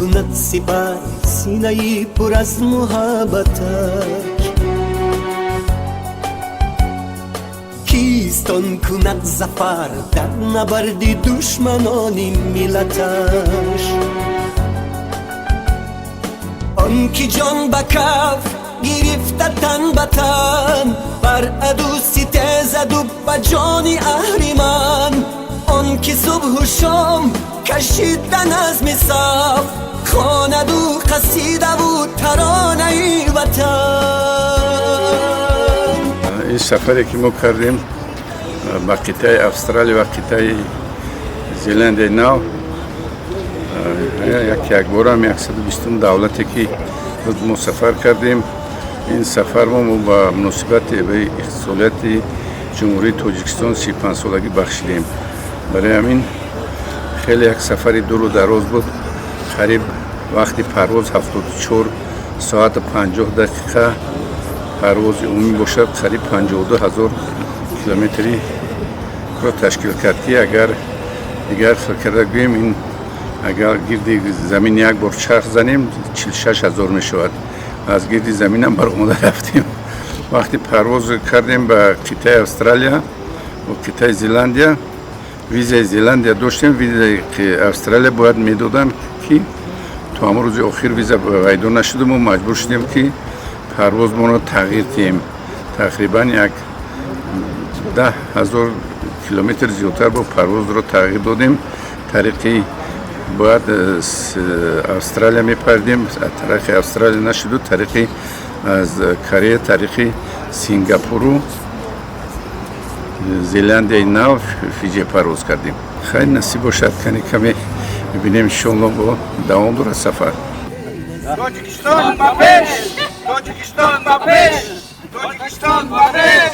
Кунад сипар синаи пур аз муҳаббаташ. Кист он кунад зафар дар набарди душманони миллаташ? Он ки ҷон ба каф гирифта, тан ба тан бар аду ситезаду ба ҷони аҳриман, он ки субҳу шом кашида назми саф хонаду қасидаву таронаи ватан. Ин сафаре ки мо кардем ба қитъаи Австралия ва қитъаи Зеландияи Нав, як якборам 120 давлате ки мо сафар кардем. Ин сафар мо ба муносибати ба истиқлолияти Ҷумҳурии Тоҷикистон 35-солагӣ бахшидем. Барои ҳамин хеле як сафари дуру дароз буд. Қариб вақти парвоз 74 соату 50 дақиқа, парвози умумӣ бошад, қариб 52 ҳазор километриро ташкил кард, ки агар дигар хел карда гӯем, ин агар гирди замин як бор чарх занем, 46 ҳазор мешавад. Аз гирди заминам баромада рафтем. Вақти парвоз кардем ба қитъаи Австралия ва қитъаи Зеландия, визаи Зеландия доштем, визаи Австралия бояд медоданд, ки то ҳамон рӯзи охир виза пайдо нашуду мо маҷбур шудем, ки парвозмонро тағйир диҳем. Тақрибан як 10 000 километр зиёдтар бо парвозро тағйир додем. Тариқи бояд Австралия мепаридем, тариқи Австралия нашуду тариқи аз Корея, тариқи Сингапуру Зеландияи Нав, Фиҷи парвоз кардем. Хайр, насиб бошад, кани каме мебинем, иншоалло, бо давом дорад сафар. Тоҷикистон ба пеш! Тоҷикистон ба пеш! Тоҷикистон ба пеш!